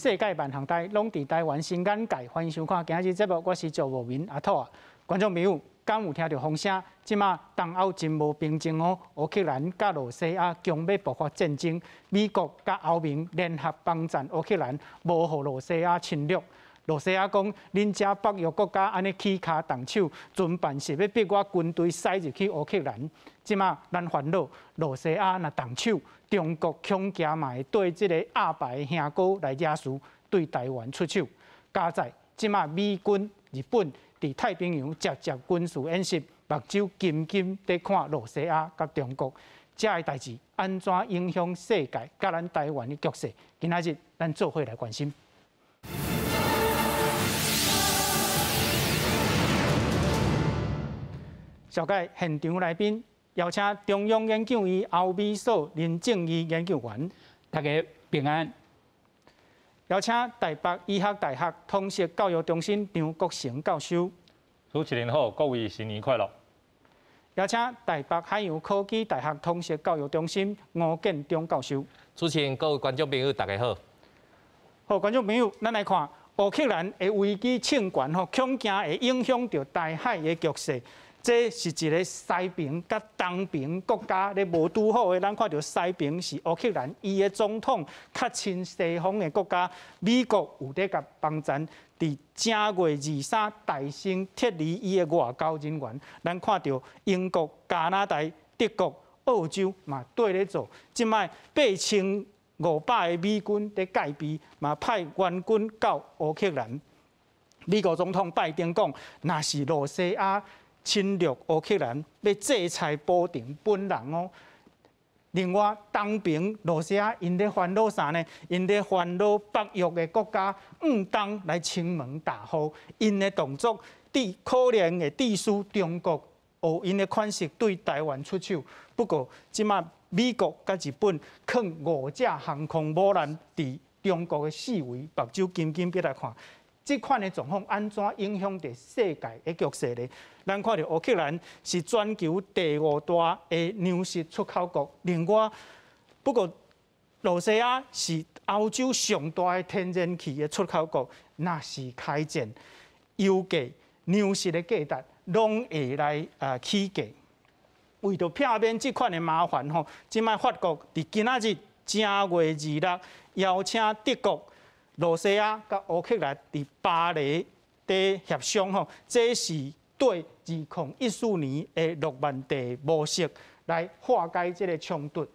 世界萬項代攏佇台灣新眼界，歡迎收看今日節目，我是趙無眠阿兔啊。觀眾朋友，敢有聽著風聲？這馬東歐真無平靜哦，烏克蘭佮羅西亞將欲爆發戰爭，美國佮歐盟聯合幫贊烏克蘭，無予羅西亞侵略。羅西亞講，恁遮北約國家按呢起跤動手，盡辦是欲逼我軍隊駛入去烏克蘭。這馬咱煩惱，羅西亞若動手，中國恐驚嘛會對這个鴨白兄哥來惹事，對台灣出手。佳哉這馬美軍、日本佇太平洋節節軍事演習，目睭緊緊佇看羅西亞佮中國，遮个代誌按怎影響世界佮咱台灣的局勢？今仔日咱做伙來關心。紹介現場來賓，邀請中央研究院歐美所林正義研究員，大家平安。邀請台北醫學大學通識教育中心張國成教授，主持人好，各位新年快樂。邀請台北海洋科技大學通識教育中心吳建中教授，主持人，各位觀眾朋友，大家好。好，觀眾朋友，咱來看烏克蘭的危機衝懸吼，恐驚會影響著台海的局勢。這是一个西爿佮東爿國家咧無拄好的，咱看著西爿是烏克蘭，伊的總統較親西方的國家，美國有咧共幫贊。佇正月23大聲撤離伊的外交人員，咱看著英國、加拿大、德國、澳洲嘛綴咧做。這擺8500个美軍佇戒備，嘛派援軍到烏克蘭。美國總統拜登講，若是羅西亞侵略烏克蘭，欲制裁普丁本人哦。另外，東爿羅西亞𪜶咧煩惱啥呢？𪜶咧煩惱北約的國家毋當來侵門踏戶，𪜶的動作，對可能會致使中國學𪜶的款式對台灣出手。不過，這馬美國佮日本囥五隻航空母艦佇中國的四圍，目睭緊緊瞇來看。這款的狀況按怎影響著世界的局勢呢？咱看著烏克蘭是全球第五大的糧食出口國，另外不過羅西亞是歐洲上大的天然氣的出口國。若是開戰，油價、糧食的價值攏會來起價。為著避免這款的麻煩吼，這擺法國佇今仔日正月26邀請德國、羅西亞佮烏克蘭佇巴黎佇協商吼，這是對2014年的諾曼底模式來化解這个衝突。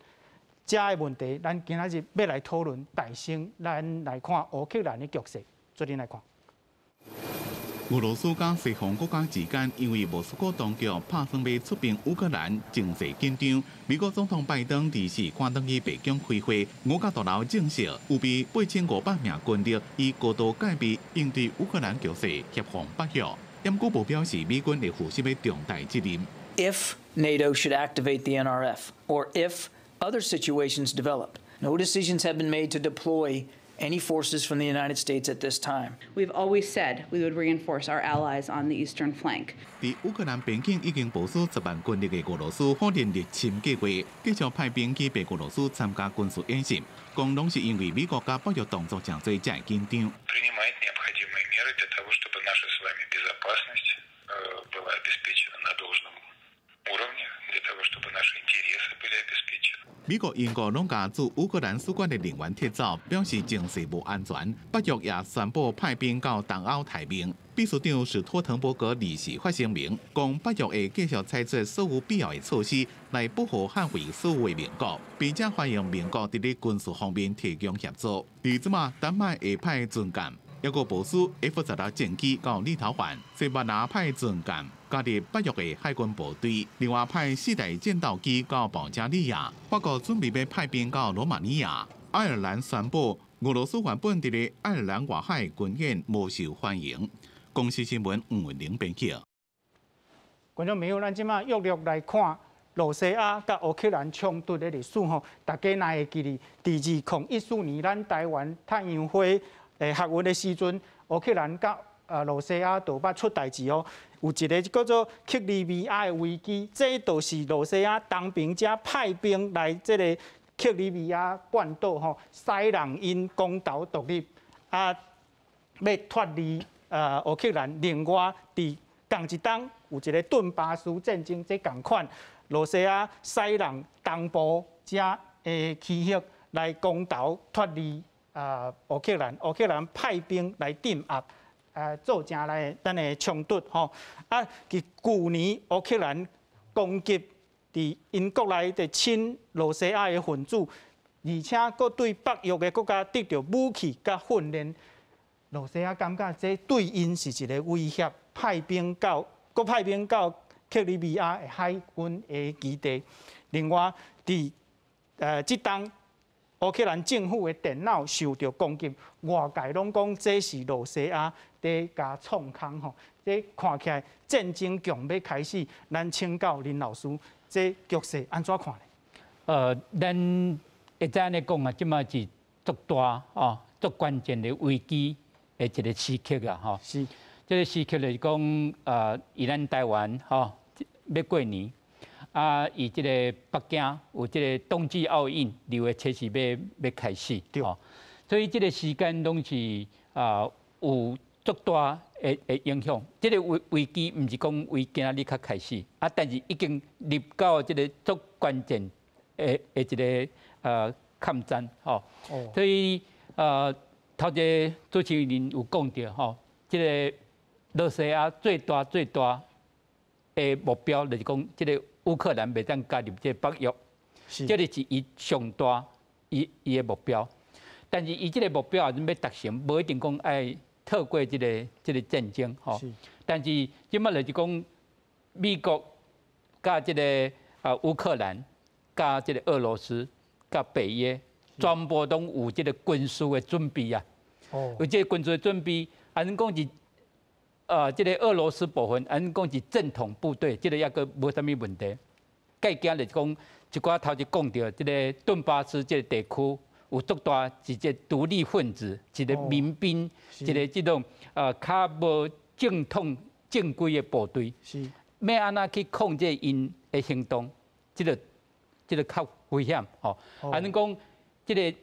這个問題，咱今仔日欲來討論。大先，咱來看烏克蘭的局勢，做陣來看。俄羅斯佮西方國家之間，因為莫斯科當局拍算欲出兵烏克蘭，情勢緊張。美國總統拜登二四趕轉去白宮開會，五角大樓證實有備8500名軍力，以高度戒備應對烏克蘭局勢，協防北約。毋過無表示美軍會負啥物重大責任。 If NATO should activate the NRF, or if other situations develop, no decisions have been made to deploy any forces from the United States at this time. We've always said we would reinforce our allies on the eastern flank. 佇烏克蘭邊境已經部署10萬軍力的俄羅斯否認入侵計劃，繼續派兵去白俄羅斯參加軍事演習，講攏是因為美國佮北約動作誠濟才會緊張。 Принимает необходимые меры для того, чтобы наша с вами безопасность была обеспечена на должном уровне, для того, чтобы наши интересы были обеспечены. 美國、英國攏共駐烏克蘭使館的人員撤走，表示情勢無安全。北約也宣布派兵到東歐待命。秘書長史托滕伯格24發聲明，講北約會繼續採取所有必要的措施來保護捍衛所有的盟國，並且歡迎盟國佇咧軍事方面提供協助。佇這馬，丹麥會派軍艦，抑閣部署 F-16戰機到立陶宛，西班牙派軍艦加入北約的海軍部隊，另外派四台戰鬥機到保加利亞，法國準備欲派兵到羅馬尼亞。愛爾蘭宣布，俄羅斯原本佇咧愛爾蘭外海軍演無受歡迎。公視新聞吳文玲編輯。觀眾朋友，咱這馬約略來看羅西亞佮烏克蘭衝突的歷史吼，大家若會記得，佇2014年咱台灣太陽花學運的時陣，烏克蘭佮羅西亞就捌出代誌哦。有一个叫做克里米亞的危機，這就是羅西亞東爿遮派兵來這个克里米亞半島吼，使人𪜶公投獨立。啊，欲脫離烏克蘭。另外，佇仝一冬有一个頓巴斯戰爭，這仝款，羅西亞使人東部遮的區域來公投脫離烏克蘭，烏克蘭派兵來鎮壓，造成來咱的衝突吼。啊，佇舊年烏克蘭攻擊佇𪜶國內的親羅西亞的分子，而且閣對北約的國家得著武器佮訓練，羅西亞感覺這對𪜶是一个威脅，派兵到，閣派兵到克里米亞的海軍的基地。另外，佇這冬烏克蘭政府的電腦受著攻擊，外界攏講這是羅西亞佇共創空吼，這看起來戰爭強欲開始。咱請教林老師，這局勢按怎看呢？咱會使按呢講啊，這馬是足大哦，足關鍵的危機的一個時刻啊，吼。這个時刻就是講，以咱台灣吼欲過年，啊，伊這个北京有這个冬季奧運，2月7日欲開始，吼，所以這个時間攏是啊有足大的影響。這个危機毋是講為今仔日才開始，啊，但是已經入到這个足關鍵的一个坎站，吼。所以頭一个主持人有講著吼，這个羅西亞最大最大的目標就是講，這个烏克蘭袂當加入這个北約，這个是伊上大伊的目標。但是伊這个目標也是欲達成，無一定講愛透過這个戰爭吼。但是這馬就是講，美國佮這个烏克蘭、佮這个俄羅斯、佮北約，全部攏有這个軍事的準備啊。有這个軍事的準備，按呢講是這个俄羅斯部分，按呢講是正統部隊，這个猶閣無啥物問題。蓋驚就是講，一寡頭一講著這个頓巴斯這个地區有足大一個獨立分子，一个民兵，一个這種較無正統正規的部隊，欲按怎去控制𪜶的行動，這个較危險吼。按呢講，這个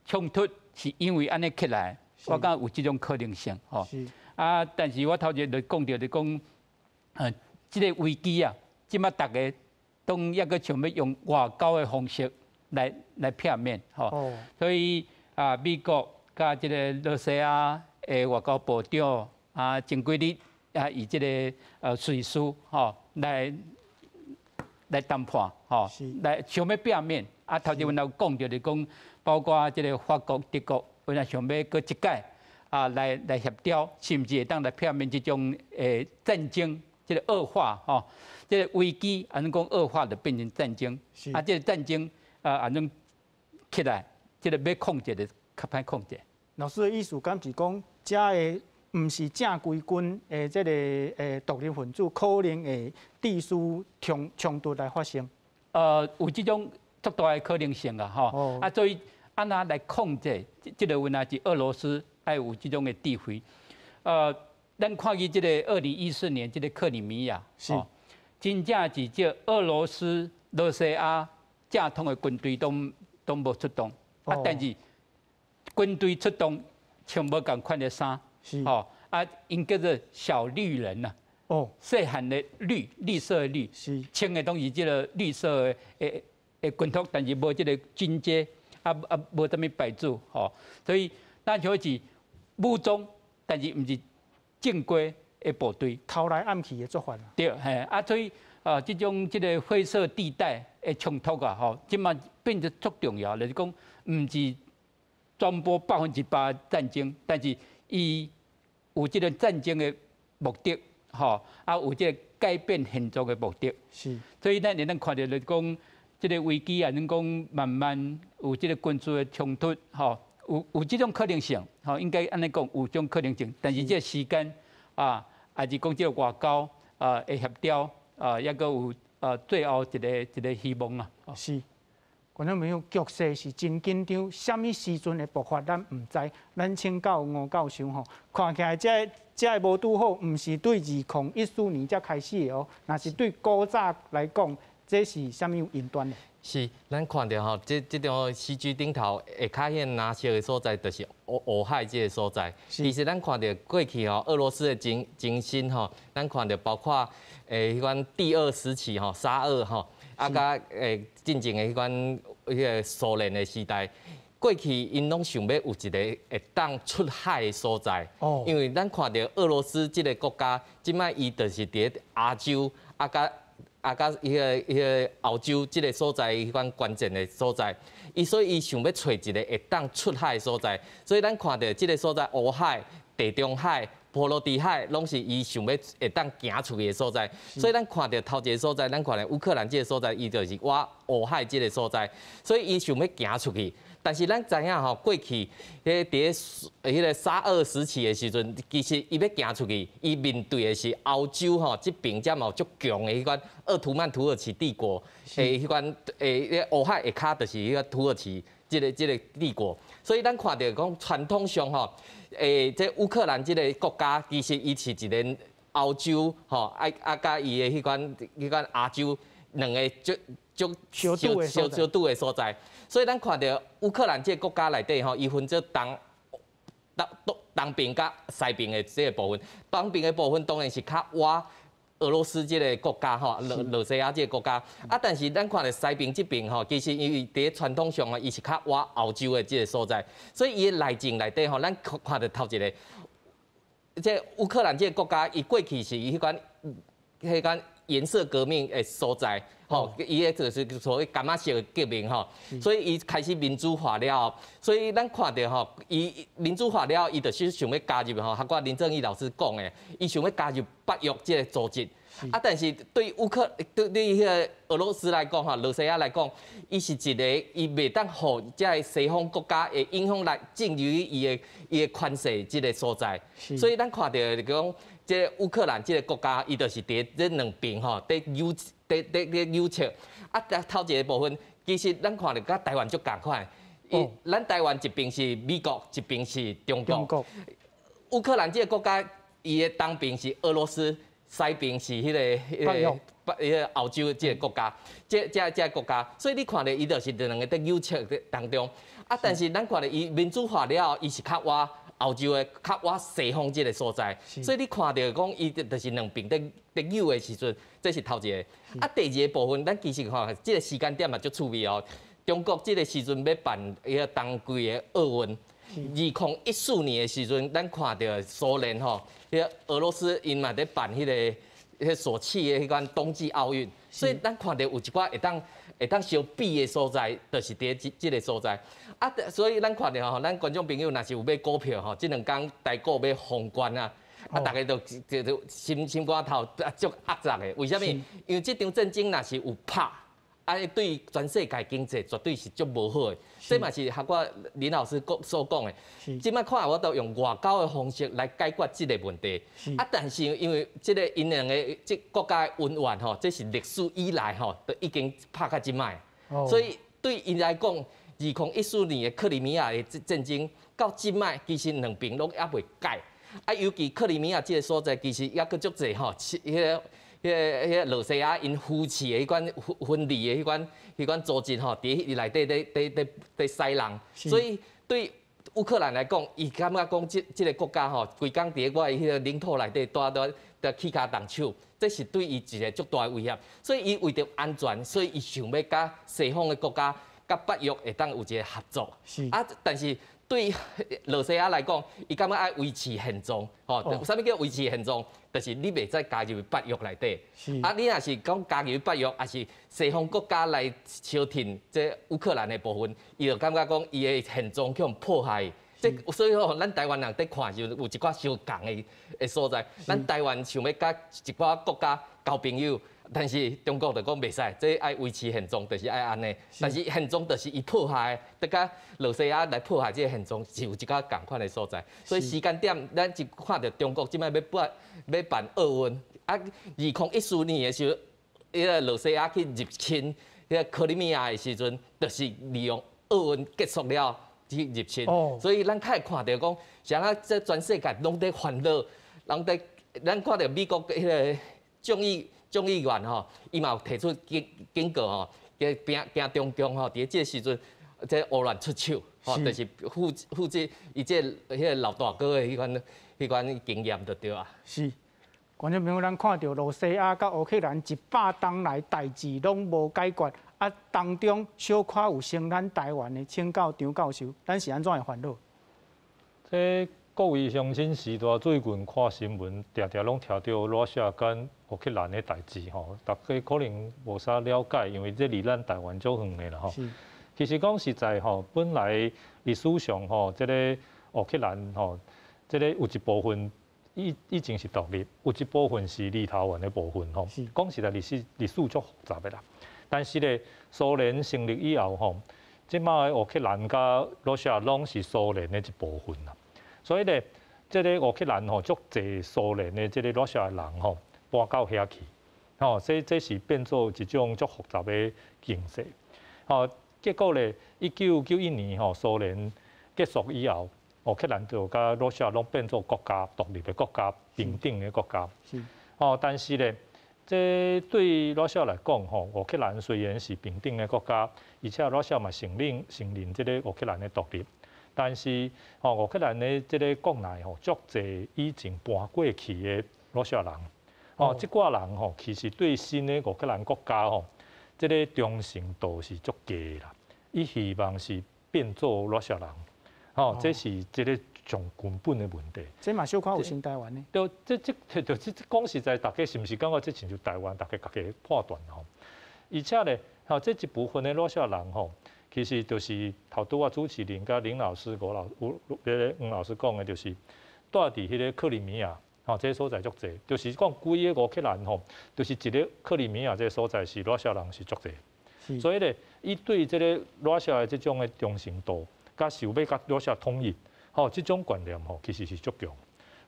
衝突是因為按呢起來，我感覺有這種可能性吼。啊！但是我頭前就講著，就講，這个危機啊，這馬逐家攏猶閣想欲用外交的方式來避免吼。所以啊，美國佮這个羅西亞的外交部長啊，前幾日啊，以這个瑞士吼來談判吼，來想欲避免。啊，頭前阮有講著，就講包括這个法國、德國，本來想欲閣一擺啊，來協調，甚至會當來避免這種戰爭，這个惡化吼，這个危機，按呢講惡化就變成戰爭，啊，這个戰爭啊，按呢起來，這个欲控制就較歹控制。老師的意思，敢是講，遮的毋是正規軍的這个獨立分子，可能會致使衝突來發生。有這種足大的可能性啊，吼。啊，所以按怎來控制這个問題是俄羅斯愛有這種的智慧。咱看見這个2014年這个克里米亞，真正是這俄羅斯、羅西亞正統的軍隊攏無出動，啊，但是軍隊出動穿無仝款的衫，吼，啊，𪜶叫做小綠人吶，細漢的綠，綠色的綠，穿的攏是這个綠色的軍服，但是無這个軍階，啊，無啥物牌子，吼，所以咱像是武裝，但是毋是正規的部隊，偷來暗去的做法。對，嘿，啊，所以啊，這種這个灰色地帶的衝突啊，吼，這馬變得足重要，就是講，毋是全部100%戰爭，但是伊有這个戰爭的目的，吼，啊，有這个改變現狀的目的。所以咱會當看著就是講，這个危機啊，咱講慢慢有這个軍事的衝突，吼，有這種可能性，吼，應該按呢講有這種可能性，但是這个時間啊，抑是講這个外交啊的協調啊，猶閣有最後一个希望啊。是，觀眾朋友，局勢是真緊張，啥物時陣會爆發，咱毋知。咱請教吳教授吼，看起來這個無拄好，毋是對2014年才開始的哦，若是對古早來講，這是啥物雲端呢？是，咱看著吼，這張 CG 頂頭下跤彼個藍色的所在，就是烏海這個所在。其實咱看著過去吼，俄羅斯的前身吼，咱看著包括彼款帝俄時期吼，沙俄吼，啊佮進前的彼款彼個蘇聯的時代。過去𪜶攏想欲有一个會當出海的所在，因為咱看著俄羅斯這个國家，這擺伊就是佇亞洲啊佮彼個歐洲這个所在，彼款關鍵的所在，伊所以伊想欲揣一个會當出海的所在，所以咱看著這个所在，烏海、地中海、波羅的海，攏是伊想欲會當行出去的所在。所以咱看著頭一个所在，咱看著烏克蘭這个所在，伊就是倚烏海這个所在，所以伊想欲行出去。但是咱知影吼，過去彼佇彼個沙俄時期的時陣，其實伊欲行出去，伊面對的是歐洲吼，這邊才嘛有足強的彼款鄂圖曼土耳其帝國的彼款烏海下跤就是彼個土耳其這個帝國，所以咱看著講傳統上吼，這烏克蘭這個國家其實伊是一個歐洲吼，啊佮伊的彼款亞洲兩个足足相拄相拄的所在。所以咱看著烏克蘭這個國家內底吼，伊分做東邊佮西邊的這個部分。東邊的部分當然是較倚俄羅斯這个國家吼，羅西亞這个國家。啊，但是咱看著西邊這邊吼，其實因為佇傳統上啊，伊是較倚歐洲的這个所在，所以伊的內政內底吼，咱看著頭一个，這烏克蘭這个國家，伊過去是彼款彼款顏色革命的所在。吼，伊个就是所謂柑仔色的革命吼，所以伊開始民主化了後，所以咱看著吼，伊民主化了後，伊就是想欲加入吼，含林正義老師講的，伊想欲加入北約這个組織。啊，但是對烏克對彼个俄羅斯來講吼，羅西亞來講，伊是一个伊袂當予這个西方國家的影響力進入伊的權勢這个所在。所以咱看著就講，這烏克蘭這个國家，伊就是佇這兩邊吼，佇扭佇佇佇扭曲。啊，頭一个部分，其實咱看著佮台灣足仝款。伊咱台灣一邊是美國，一邊是中國。烏克蘭這个國家，伊的東邊是俄羅斯，西邊是彼個北彼個歐洲這个國家，這個國家，所以你看著伊就是兩个佇扭曲當中。啊，但是咱看著伊民主化了後，伊是較倚歐洲的，較倚西方這个所在，所以你看著講伊就是兩邊佇佇扭的時陣，這是頭一个。啊，第二个部分，咱其實看這个時間點嘛足趣味哦。中國這个時陣欲辦彼个冬季的奧運，2014年的時陣，咱看著蘇聯吼，彼个俄羅斯𪜶嘛佇辦彼個索契的彼款冬季奧運，所以咱看著有一寡會當相比的所在，就是佇這個所在。啊，所以咱看著吼，咱觀眾朋友若是有買股票吼，這兩工台股欲封關啊，啊，逐家都就心肝頭啊足壓抑的。為啥物？因為這場戰爭若是有拍，啊，對全世界經濟絕對是足無好的。這嘛是合我林老師講所講的。這擺看我都用外交的方式來解決這个問題。啊，但是因為這个𪜶兩个這國家的恩怨吼，這是歷史以來吼都已經拍到這擺，所以對𪜶來講，2014年的克里米亞的戰爭到這擺，其實兩邊攏猶未解。啊，尤其克里米亞這个所在，其實猶閣足濟吼，彼個羅西亞𪜶扶持的彼款分離的彼款組織吼，佇內底佇使人，所以對烏克蘭來講，伊感覺講這个國家吼，規工佇我的彼个領土內底蹛蹛佇起跤動手，這是對伊一个足大的威脅。所以伊為著安全，所以伊想欲佮西方的國家、佮北約會當有一个合作。啊，但是對羅西亞來講，伊感覺愛維持現狀，吼，啥物叫維持現狀？就是你袂使加入北約內底。啊，你若是講加入北約，抑是西方國家來相挺這烏克蘭的部分，伊就感覺講伊的現狀去予破壞。這所以吼，咱台灣人佇看就有一寡相仝的所在。咱台灣想欲佮一寡國家交朋友，但是中國就講袂使，這愛維持現狀，就是愛按呢。但是現狀就是伊破壞，得佮羅西亞來破壞這个現狀，是有一寡仝款的所在。所以時間點，咱就看著中國這擺欲辦奧運，啊，2014年的時候，彼个羅西亞去入侵彼个克里米亞的時陣，就是利用奧運結束了去入侵。所以咱較會看著講，啥啊？這全世界攏佇煩惱，人佇咱看著美國彼个眾議。眾議員吼，伊嘛有提出警告吼，驚驚中共吼，佇這個時陣，這烏亂出手，吼，就是複製伊這彼個老大哥的彼款經驗就對啊。是，觀眾朋友，咱看著露西亞佮烏克蘭100冬來代誌攏無解決，啊，當中小可有成咱台灣的，請教張教授，咱是按怎會煩惱？這各位鄉親時代最近看新聞，定定攏聽著羅西亞佮烏克蘭的代誌吼，大家可能無啥了解，因為這離咱台灣足遠的啦吼。其實講實在吼，本來歷史上吼，這個烏克蘭吼，這個有一部分以前是獨立，有一部分是立陶宛的部分吼。講實在歷史足複雜的啦。但是咧，蘇聯成立以後吼，這擺烏克蘭佮羅西亞攏是蘇聯的一部分啦。所以咧，這個烏克蘭吼，足濟蘇聯的這個羅西亞人吼搬到遐去，吼，所以這是變做一種足複雜的形勢。吼，結果咧，1991年吼，蘇聯結束以後，烏克蘭就佮羅西亞攏變做國家獨立的國家，平等的國家。哦，但是咧，這對羅西亞來講吼，烏克蘭雖然是平等的國家，而且羅西亞嘛承認這個烏克蘭的獨立。但是吼，烏克蘭的這個國內吼，足濟以前搬過去的羅西亞人，哦，這掛人吼，其實對新的烏克蘭國家吼，這個忠誠度是足低啦。伊希望是變做羅西亞人，吼，這是這個上根本的問題。這嘛小可有像台灣呢？對，這就這講實在，大家是毋是感覺這親像台灣？大家家己判斷吼。而且咧，吼，這一部分的羅西亞人吼，其實就是頭拄仔主持人佮林老師、吳老吳彼個黃老師講的，就是住佇彼個克里米亞，吼，這個所在足濟，就是講規个烏克蘭吼，就是一个克里米亞這個所在是羅西亞人是足濟，所以咧，伊對這個羅西亞的這種的忠誠度，佮想欲佮羅西亞統一，吼，這種觀念吼，其實是足強。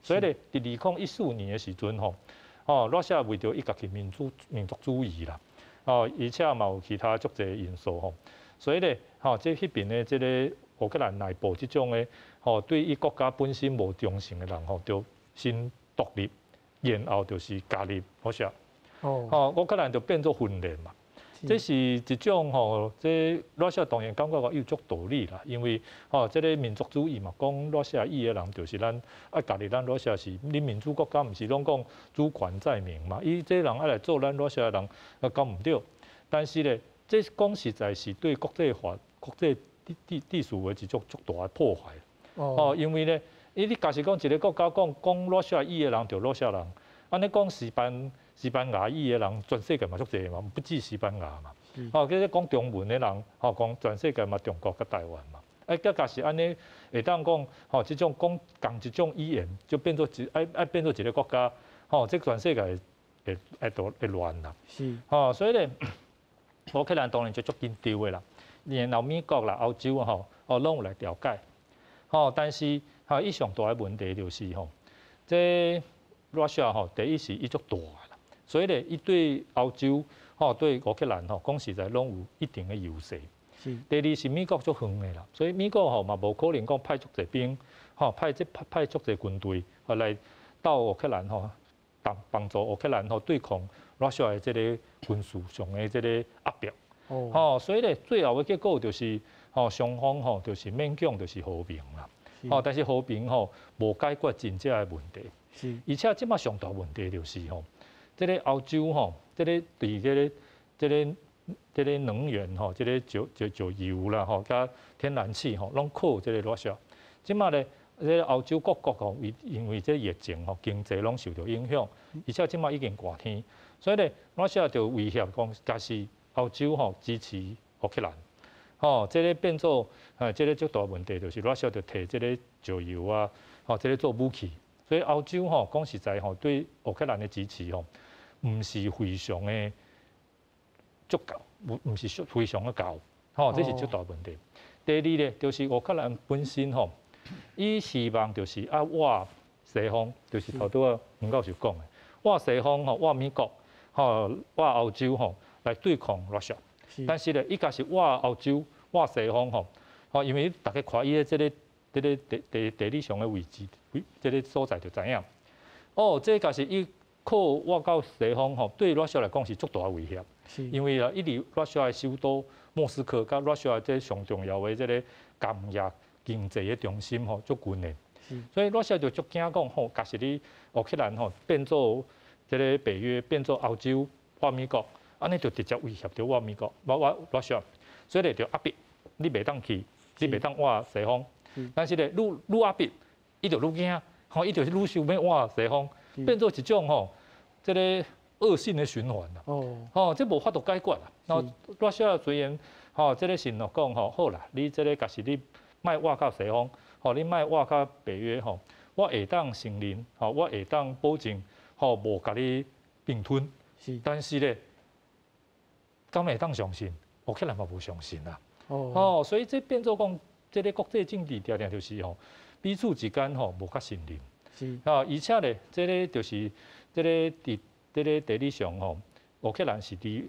所以咧，佇2014年的時陣吼，吼，羅西亞為著伊家己民族主義啦，吼，而且嘛有其他足濟因素吼。所以咧，吼，這彼邊的這個烏克蘭內部這種的，吼，對伊國家本身無忠誠的人吼，就先獨立，然後就是加入羅西亞。哦，吼，烏克蘭就變做分裂嘛。這是一種吼，這羅西亞當然感覺講有足道理啦，因為吼，這個民族主義嘛，講羅西亞語的人就是咱愛加入咱羅西亞是，恁民主國家毋是攏講主權在民嘛？伊這人愛來做咱羅西亞人，啊，講毋對。但是咧，這講實在是對國際法、國際秩序的一種足大的破壞。哦，因為咧，伊你假設講一個國家講講羅西亞語的人就羅西亞人，按呢講西班牙語的人，全世界嘛足濟嘛，不止西班牙嘛。哦，佮講中文的人，吼講全世界嘛中國佮台灣嘛。哎，佮假是按呢會當講，吼，這種講仝一種語言，就變做一愛愛變做一個國家，吼，這全世界會亂啦。吼，所以咧，烏克蘭當然就足緊張的啦，然後美國啦、歐洲吼，哦，攏有來調解，吼，但是吼，伊上大的問題就是吼，這羅西亞吼，第一是伊足大啦，所以咧，伊對歐洲吼、對烏克蘭吼，講實在攏有一定的優勢。第二是美國足遠的啦，所以美國吼嘛無可能講派足濟兵，吼派足濟軍隊來到烏克蘭吼，幫助烏克蘭吼對抗羅西亞的這個軍事上的這個壓迫。哦，所以咧，最後的結果就是吼，雙方吼就是勉強就是和平啦。哦，但是和平吼無解決真正的問題。而且這擺上大問題就是吼，這個歐洲吼，這個對這個能源吼，這個石油啦吼，佮天然氣吼，攏靠這個羅西亞。這擺咧，這個歐洲各國吼，因為這疫情吼，經濟攏受著影響，而且這擺已經寒天，所以咧，羅西亞就威脅講，假使歐洲吼支持烏克蘭，吼，這個變做這個足大問題，就是羅西亞就提這個石油啊，吼，這個做武器，所以歐洲吼講實在吼，對烏克蘭的支持吼，毋是非常的足夠，毋是非常的夠，吼，這是足大問題。第二咧，就是烏克蘭本身吼，伊希望就是啊，倚西方，就是頭拄仔黃教授講的，倚西方吼，倚美國吼，倚歐洲吼來對抗羅西亞。但是咧，伊若是倚歐洲、倚西方吼，吼，因為大家看伊的這個地理上的位置，這個所在就知影。哦，這若是伊靠倚到西方吼，對 Russia 來講是足大的威脅。因為啊，伊離 Russia 的首都莫斯科，佮 Russia 這個上重要的這个工業經濟的中心吼，足近的。所以 Russia 就足驚講吼，假設你烏克蘭吼變做這个北約，變做歐洲或美國，按呢就直接威脅著我美國，我 Russia。所以咧就壓迫，你袂當去，你袂當倚西方。但是咧，愈愈壓迫，伊就愈驚，吼，伊就是愈想欲倚西方，變做一種吼，這个惡性的循環啦。哦，這無法度解決啦。然後 Russia 雖然吼，這个承諾講吼，好啦，你這个假設你莫倚到西方，吼，你莫倚到北約吼，我會當承認，吼，我會當保證，吼，無共你併吞。但是咧，敢會當相信？烏克蘭嘛無相信啦。哦，所以這變做講，這个國際政治定定就是吼，彼此之間吼無較信任。啊，而且咧，這个就是這个佇這个地理上吼，烏克蘭是離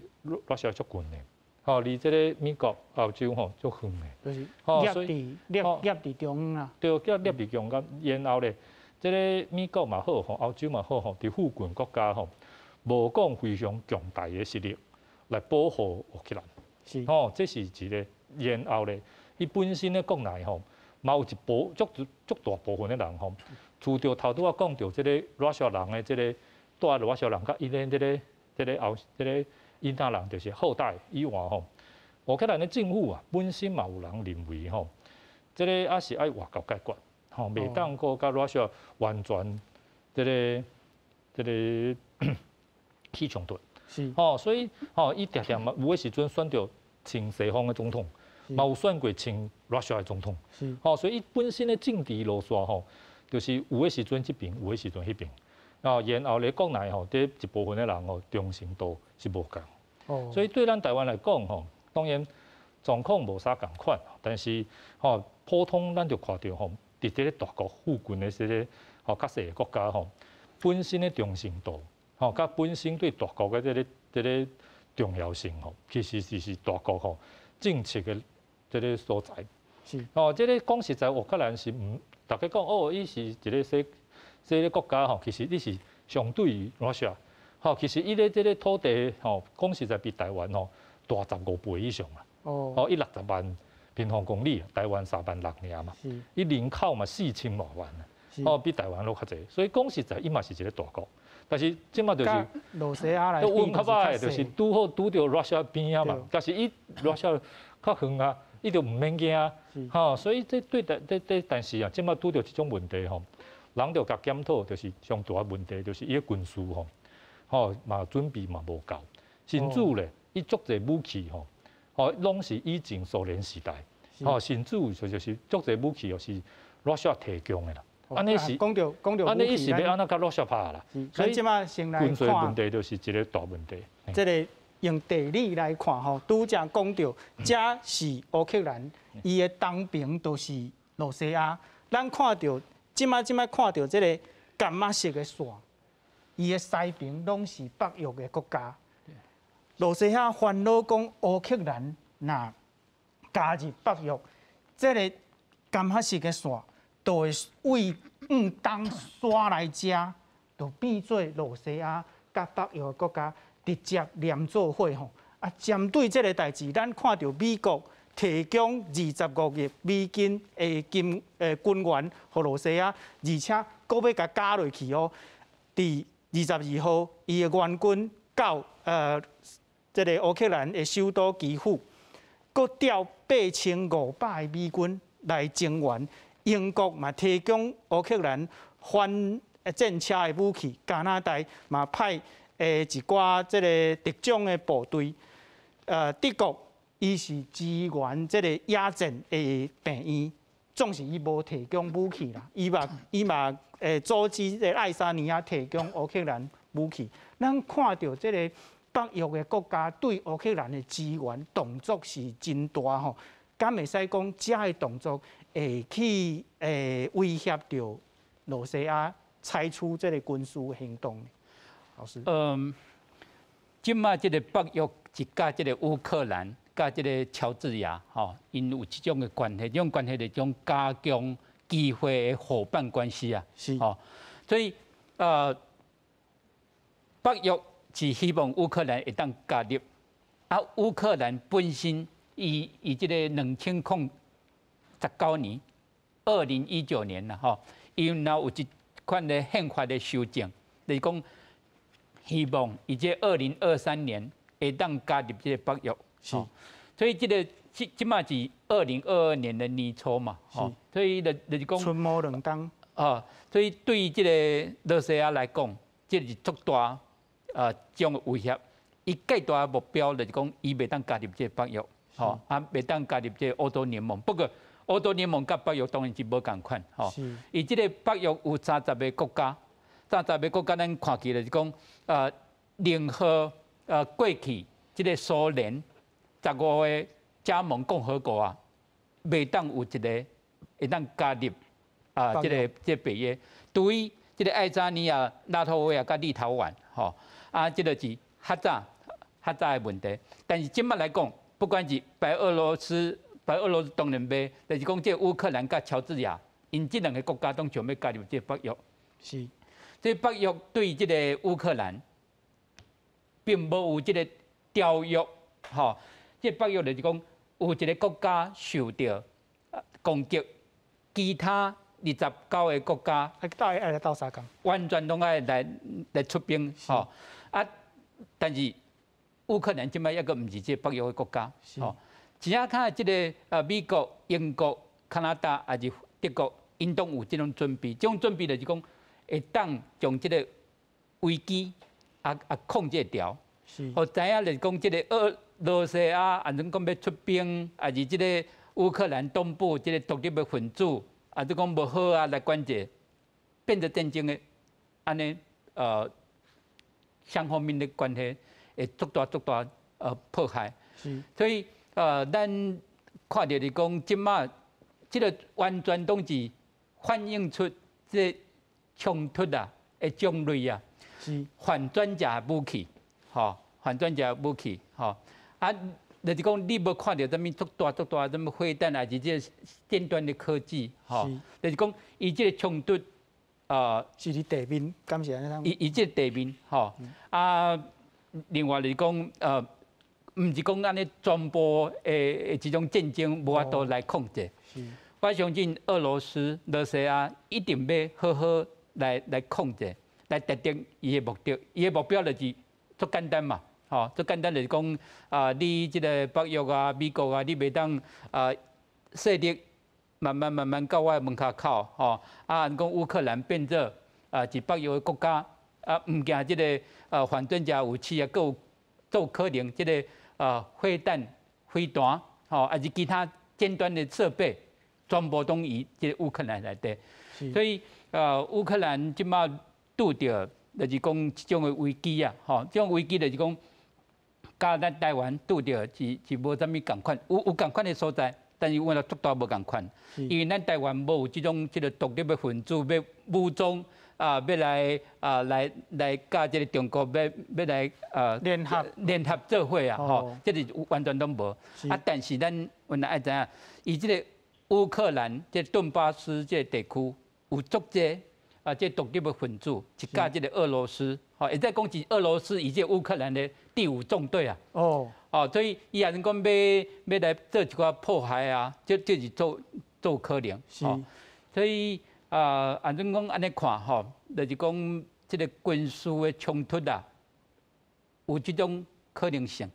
Russia 足近的，吼，離這个美國、歐洲吼足遠的。就是夾佇夾夾佇中央啊。對，夾夾佇中間，然後咧，這个美國嘛好吼，歐洲嘛好吼，佇附近國家吼，無講非常強大的實力來保護烏克蘭。吼，這是一个。然後咧，伊本身咧國內吼，嘛有一部足足大部分的人吼，除著頭拄仔講著這个 Russia 人的這个蹛 Russia 人，佮伊咧這个這个後這个𪜶仔人，就是後代以外吼，烏克蘭的政府啊，本身嘛有人認為吼，這个猶是愛外交解決，吼，袂當閣佮 Russia 完全這个這个起衝突。吼，所以吼，伊定定嘛有的時陣選著親西方的總統，嘛有選過親 Russia 的總統。吼，所以伊本身的政治路線吼，就是有的時陣這邊，有的時陣彼邊。啊，然後咧國內吼，這一部分的人吼，忠誠度是無仝。所以對咱台灣來講吼，當然狀況無啥仝款，但是吼，普通咱就看著吼，佇這个大國附近的這个吼較細的國家吼，本身的忠誠度，吼，佮本身對大國的這个這个重要性吼，其實是大國吼政策的這个所在。哦，這个講實在，烏克蘭是毋，大家講哦，伊是一个細細个國家吼，其實你是相對於 Russia，吼，其實伊咧這个土地吼，講實在比台灣吼大15倍以上啦。哦，伊60萬平方公里，台灣3萬6爾嘛。伊人口嘛4000多萬，哦，比台灣閣較濟，所以講實在，伊嘛是一个大國。但是這馬就是羅西亞來運較歹，就是拄好拄著 Russia 邊仔嘛。但是伊 Russia 較遠啊，伊就毋免驚，吼。所以這對但這這但是啊，這馬拄著這種問題吼，人就共檢討，就是上大的問題就是伊的軍事吼，吼嘛準備嘛無夠，甚至咧，伊足濟武器吼，吼攏是以前蘇聯時代，吼，甚至就是足濟武器又是 Russia 提供的啦。按呢是講著講著，按呢伊是欲按怎佮 Russia 拍啦？所以這馬先來軍事問題就是一个大問題。這个用地理來看吼，拄才講著，這是烏克蘭，伊的東邊都是羅西亞。咱看著這馬這馬看著這个柑仔色的線，伊的西邊攏是北約的國家。羅西亞煩惱講烏克蘭若加入北約，這个柑仔色的線就會為向東徙來遮，就變做羅西亞佮北約國家直接連做伙吼。啊，針對這个代誌，咱看著美國提供25億美金的金軍援予羅西亞，而且閣欲共加落去哦。佇22號，伊的援軍到這个烏克蘭的首都基輔，閣調8500个美軍來增援。英國嘛提供烏克蘭反戰車的武器，加拿大嘛派一寡這个特種的部隊。德國伊是支援這个野戰的病院，總是伊無提供武器啦，伊嘛組織這个愛沙尼亞提供烏克蘭武器。咱看著這个北約的國家對烏克蘭的支援動作是真大吼，敢會使講這个動作會去威脅著羅西亞採取這个軍事行動？老師，這馬這个北約一佮這个烏克蘭，佮這个喬治亞，吼，𪜶有這種的關係，這種關係是種加強機會的夥伴關係啊，吼，所以北約是希望烏克蘭會當加入，啊，烏克蘭本身伊這個2019年，2019年啦吼，伊若有一款的憲法的修正，就是講希望伊這2023年會當加入這個北約。所以這個這這馬是2022年的年初嘛，吼，所以就是講春末兩冬。啊，所以對於這個羅西亞來講，這是足大種的威脅。伊最大的目標就是講，伊袂當加入這個北約，吼，啊，袂當加入這個歐洲聯盟。不過歐洲聯盟佮北約當然是無仝款，吼。伊這個北約有三十个國家，三十个國家咱看起來就是講，聯合過去這個蘇聯15個加盟共和國啊，袂當有一個會當加入啊，這個北約。對於這個愛沙尼亞、拉脫維亞佮立陶宛，吼，啊，這個是較早較早的問題。但是這馬來講，不管是白俄羅斯，白俄羅斯當然袂，就是講這烏克蘭佮喬治亞，𪜶這兩個國家攏想欲加入這個北約。這北約對這個烏克蘭並無有這個條約，吼。這北約就是講，有一個國家受著攻擊，其他29個國家，愛來鬥相共，完全攏愛來出兵，吼啊！但是烏克蘭這擺猶閣毋是這個北約的國家，吼。只要看這個美國、英國、加拿大抑是德國，𪜶攏有這種準備。這種準備就是講，會當將這個危機控制牢。予知影就是講，這個俄羅西亞按怎講欲出兵，抑是這個烏克蘭東部這個獨立的分子，啊，就講無好啊來管制，變做戰爭的按呢雙方面的關係會足大足大破壞。所以咱看著是講，這馬這個完全攏是反映出這衝突啊的種類啊，反轉者武器，吼，反轉者武器，吼，啊，就是講你無看著啥物足大足大啥物飛彈，抑是這個尖端的科技，吼，就是講伊這個衝突，是佇地面，敢是按呢？伊這個地面，吼，啊，另外就是講，毋是講按呢全部的這種戰爭無法度來控制。我相信俄羅斯、羅西亞一定欲好好來控制，來達到伊的目的。伊的目標就是足簡單嘛，吼，足簡單就是講啊，你這個北約啊、美國啊，你袂當啊勢力慢慢慢慢到我的門跤口，吼，啊，講烏克蘭變做啊是北約的國家，啊，毋驚這個反裝甲武器啊，閣有做可能這個飛彈、飛彈，吼，抑是其他尖端的設備，全部攏佇這個烏克蘭內底。所以，烏克蘭這馬拄著就是講這種的危機啊，吼，這種危機就是講，佮咱台灣拄著是無啥物仝款，有仝款的所在，但是阮也足大無仝款，因為咱台灣無有這種這個獨立的分子，欲武裝啊，欲來啊來佮這個中國欲來聯合聯合做伙啊，吼，這是完全攏無。啊，但是咱原來愛知影，伊這個烏克蘭這頓巴斯這個地區有足濟啊，這獨立的分子，一佮這個俄羅斯，吼，會使講是俄羅斯伊這烏克蘭的第五縱隊啊。哦，所以伊若是講欲來做一寡破壞啊，這是足可能。所以啊，按怎講按呢看吼，就是講這個軍事的衝突啊，有這種可能性。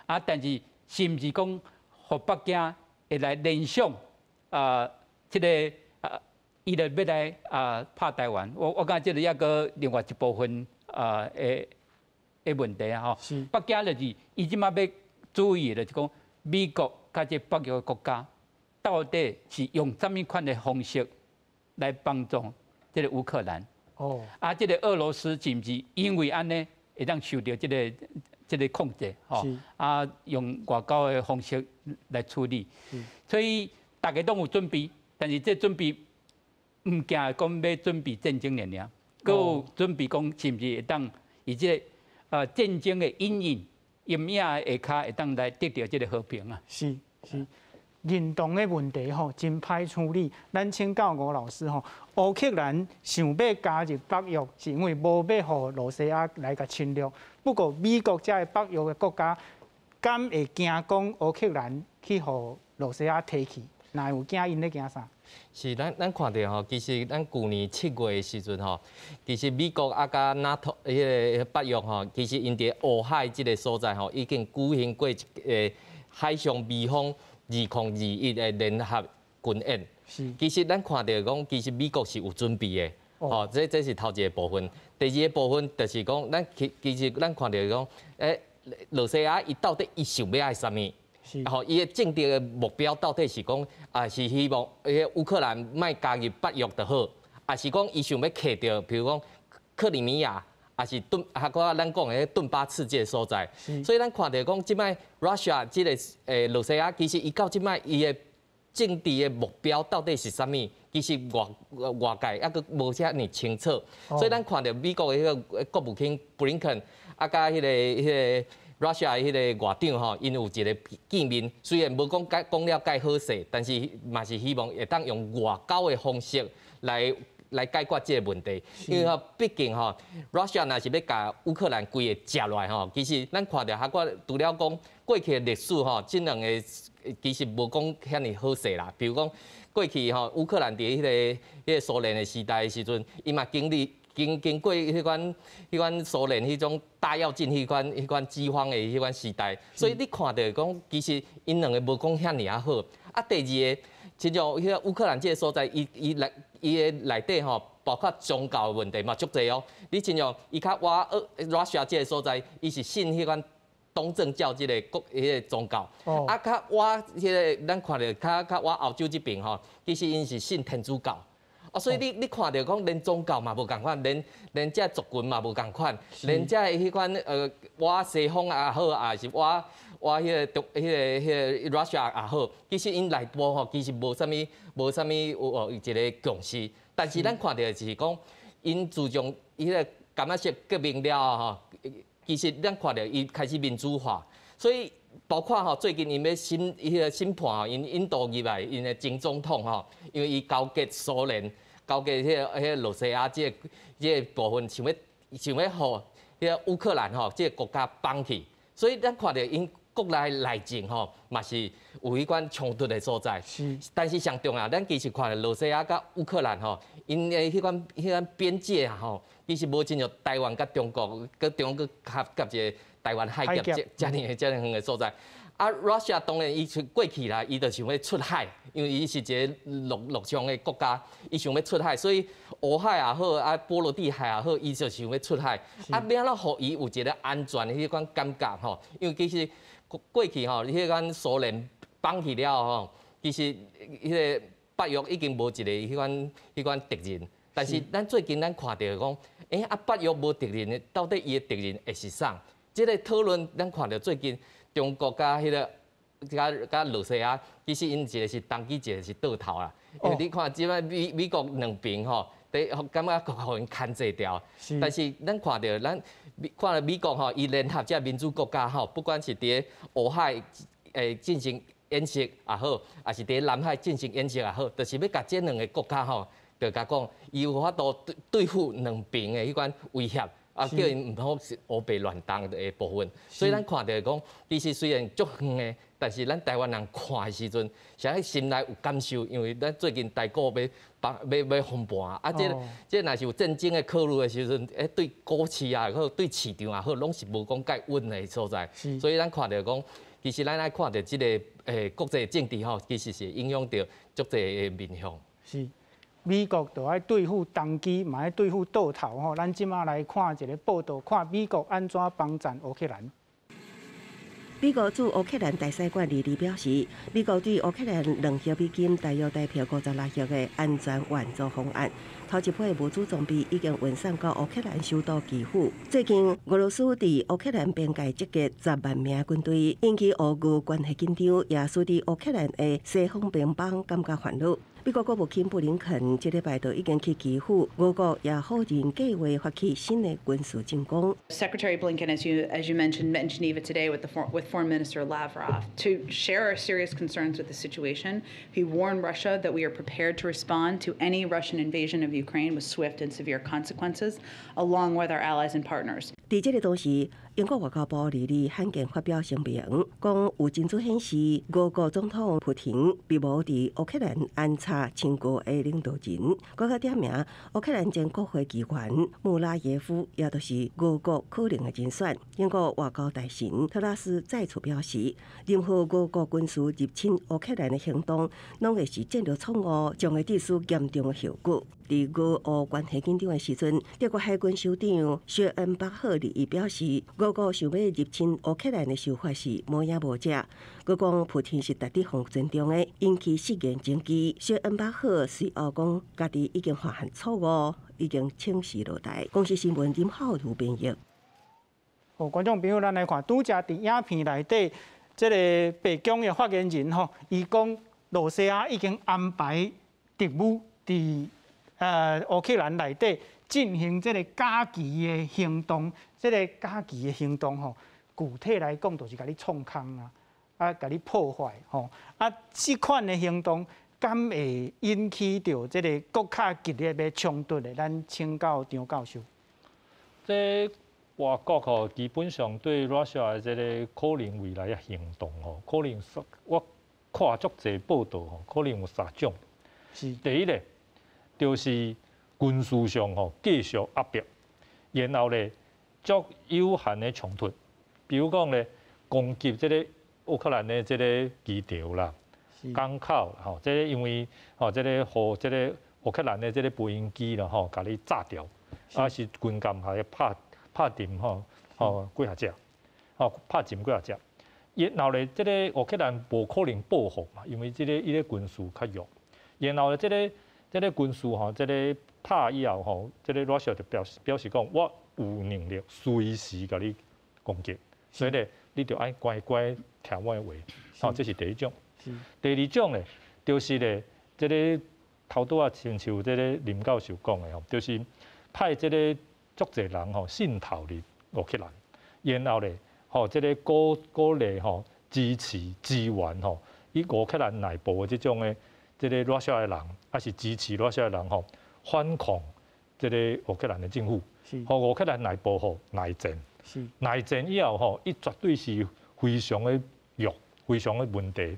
啊，但是是毋是講予北京會來聯想啊？這個啊，伊就欲來啊拍台灣？我感覺這個猶閣另外一部分啊的問題啊吼。北京就是伊這馬欲注意的，就是講美國佮這北約國家到底是用啥物款的方式來幫助這個烏克蘭？啊，這個俄羅斯是毋是因為按呢會當受著這個控制？吼，啊，用外交的方式來處理。所以大家攏有準備，但是這準備毋驚講欲準備戰爭爾爾，閣有準備講是毋是會當以這個戰爭的陰影陰影下跤會當來得著這個和平啊？是是。認同的問題吼，真歹處理。咱請教吳老師吼，烏克蘭想欲加入北約，是因為無欲予羅西亞來共侵略。不過美國這个北約的國家，敢會驚講烏克蘭去予羅西亞提去？若有驚𪜶咧驚啥？是咱看著吼，其實咱舊年7月的時陣吼，其實美國啊佮 NATO 彼個北約吼，其實𪜶佇烏海這个所在吼，已經舉行過一个海上微風2021的聯合軍演。其實咱看著講，其實美國是有準備的。哦，這是頭一个部分。第二个部分就是講，咱其實咱看著講，羅西亞伊到底伊想欲愛啥物？吼，伊的政治的目標到底是講啊，是希望彼个烏克蘭莫加入北約就好，抑是講伊想欲揢著，比如講克里米亞，抑是頓，啊，閣咱講的頓巴斯這个所在。所以咱看著講，這擺 Russia 這个羅西亞，其實伊到這擺伊的政治的目標到底是啥物？其實外界猶閣無遮爾清楚。所以咱看著美國的彼个國務卿布林肯，啊，佮彼个 Russia 彼个外長吼，𪜶有一个見面，雖然無講解講了蓋好勢，但是嘛是希望會當用外交的方式來解決這个問題。因為吼，畢竟吼，Russia 若是欲共烏克蘭規个食落來吼，其實咱看著還閣除了講過去的歷史吼，這兩个其實無講遐爾好勢啦。比如講過去吼，烏克蘭佇彼個蘇聯的時代的時陣，伊嘛經歷。經過彼款蘇聯彼種大躍進彼款饑荒的彼款時代，所以你看著講，其實𪜶兩个無講遐爾仔好。啊，第二个，親像彼个烏克蘭這个所在，伊的內底吼，包括宗教的問題嘛足濟哦。你親像伊較倚 Russia 這个所在，伊是信彼款東正教這个國彼个宗教。啊，較倚彼个咱看著較倚歐洲這邊吼，其實𪜶是信天主教。啊，所以你看著講，連宗教嘛無仝款，連這族群嘛無仝款，連這彼款倚西方也好，抑是倚彼个中彼个 Russia 也好，其實𪜶內部吼，其實無啥物有一个共識。但是咱看著就是講，𪜶自從彼个柑仔色革命了後吼，其實咱看著伊開始民主化，所以包括吼最近𪜶欲審彼个審判吼，𪜶引渡入來𪜶的前總統吼，因為伊勾結蘇聯。勾結彼個羅西亞這个部分，想欲予彼个烏克蘭吼這个國家放棄，所以咱看著𪜶國內內政吼嘛是有彼款衝突的所在。但是上重要，咱其實看著羅西亞佮烏克蘭吼，𪜶的彼款邊界啊吼，其實無親像台灣佮中國，佮中國合一个台灣海峽遮爾遠的所在。啊，Russia 當然伊出過去啦，伊就想欲出海，因為伊是一个陸上的國家，伊想欲出海，所以烏海也好，啊波羅的海也好，伊就想欲出海。啊，欲按怎予伊有一个安全的彼款感覺吼？因為其實過去吼，彼款蘇聯崩去了吼，其實彼个北約已經無一个彼款敵人。但是咱最近咱看著講，啊北約無敵人，到底伊的敵人會是啥？這个討論咱看著最近。中國佮彼个佮羅西亞，其實𪜶一个是東機，一个是倒頭啦。因為你看，這擺美國兩邊吼，佇感覺予𪜶牽制牢。但是咱看著咱看著美國吼，伊聯合這民主國家吼，不管是佇烏海進行演習也好，抑是佇南海進行演習也好，就是欲共這兩个國家吼，就共講，伊有法度對付兩邊的彼款威脅。啊，叫𪜶毋好是烏白亂動的部分，所以咱看著講，其實雖然足遠的，但是咱台灣人看的時陣，是愛心內有感受，因為咱最近台股欲欲欲崩盤，啊，這若是有戰爭的考慮的時陣，對股市也好，對市場也好，攏是無講蓋穩的所在。所以咱看著講，其實咱愛看著這个國際政治吼，其實是影響著足濟的面向。美國就愛對付東機，嘛愛對付倒頭吼。咱這馬來看一个報道，看美國按怎幫贊烏克蘭。美國駐烏克蘭大使館二日表示，美國對烏克蘭2億美金，大約台幣56億的安全援助方案，頭一批物資裝備已經運送到烏克蘭首都基輔。最近，俄羅斯佇烏克蘭邊界集結10萬名軍隊，引起烏俄關係緊張，也使得烏克蘭的西方盟邦感覺煩惱。美國國務卿布林肯這禮拜就已經去基輔，俄國也否認計劃發起新的軍事進攻。 Secretary Blinken, as you mentioned, met in Geneva today with Foreign Minister Lavrov to share our serious concerns with the situation. He warned Russia that we are prepared to respond to any Russian invasion of Ukraine with swift and severe consequences, along with our allies and partners. 佇這个同時，英國外交部二日罕見發表聲明，講有證據顯示，俄國總統普廷並無佇烏克蘭安插親俄的領導人，閣較點名烏克蘭前國會議員穆拉耶夫，也就是俄國可能的人選。英國外交大臣特拉斯再次表示，任何俄國軍事入侵烏克蘭的行動，攏會是戰略錯誤，將會致使嚴重的後果。佇俄烏關係緊張的時陣，德國海軍首長薛恩巴赫爾伊表示，俄國想欲入侵烏克蘭的想法是無影無跡。閣講普廷是值得予尊重的，引起失言爭議。薛恩巴赫隨後講，家己已經發現錯誤，已經請示落台。公視新聞林浩如編譯。好，觀眾朋友，咱來看，拄才佇影片內底，這个白宮的發言人吼，伊講露西亞已經安排特務佇烏克蘭內底進行這个假旗的行動，這个假旗的行動吼，具體來講就是共你創空啊，啊，共你破壞吼，啊，這款的行動敢會引起著這个閣較激烈的衝突的？咱請教張教授。這外國吼，基本上對 Russia 的這个可能未來的行動吼，可能我看足濟報道吼，可能有三種。第一个就是軍事上吼繼續壓迫，然後咧足有限的衝突，比如講咧攻擊這个烏克蘭的這个機場啦、港口吼，這个因為吼這个予這个烏克蘭的這个飛行機啦吼，共你炸掉，啊是軍艦予伊拍拍沉吼，吼幾若隻，吼拍沉幾若隻。然後咧，這个烏克蘭無可能報復嘛，因為這个伊个軍事較弱。然後咧，這个軍事吼，這个拍以後吼，這个 Russia 就表示講，我有能力隨時共你攻擊，所以咧，你就愛乖乖聽我的話。吼，這是第一種。第二種咧，就是咧，這个頭拄仔親像這个林教授講的吼，就是派這个足濟人吼滲透入烏克蘭，然後咧，吼這个鼓勵吼支持支援吼，以烏克蘭內部的這種的這个 Russia 的人，抑是支持 Russia 的人吼，反抗這个烏克蘭的政府，予烏克蘭內部吼內戰，內戰以後吼，伊絕對是非常的弱，非常的問題。